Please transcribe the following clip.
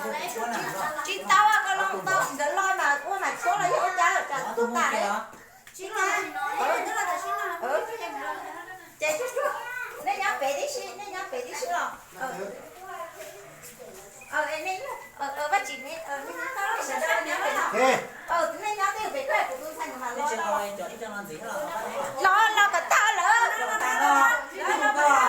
Tsis tau, koj los tau nkawd los mas ua mas tshuav los yog ua cas tsam tuaj tas ne. Ces nej nyob pem tib si, nej nyob pem tib si los. Nej nyob, Vaj Tsim, nej nyob, nej nyob twj ywm pem ko, kuv tus ntxhais nkawd mam los. Los los kom tag lawm. Los los los.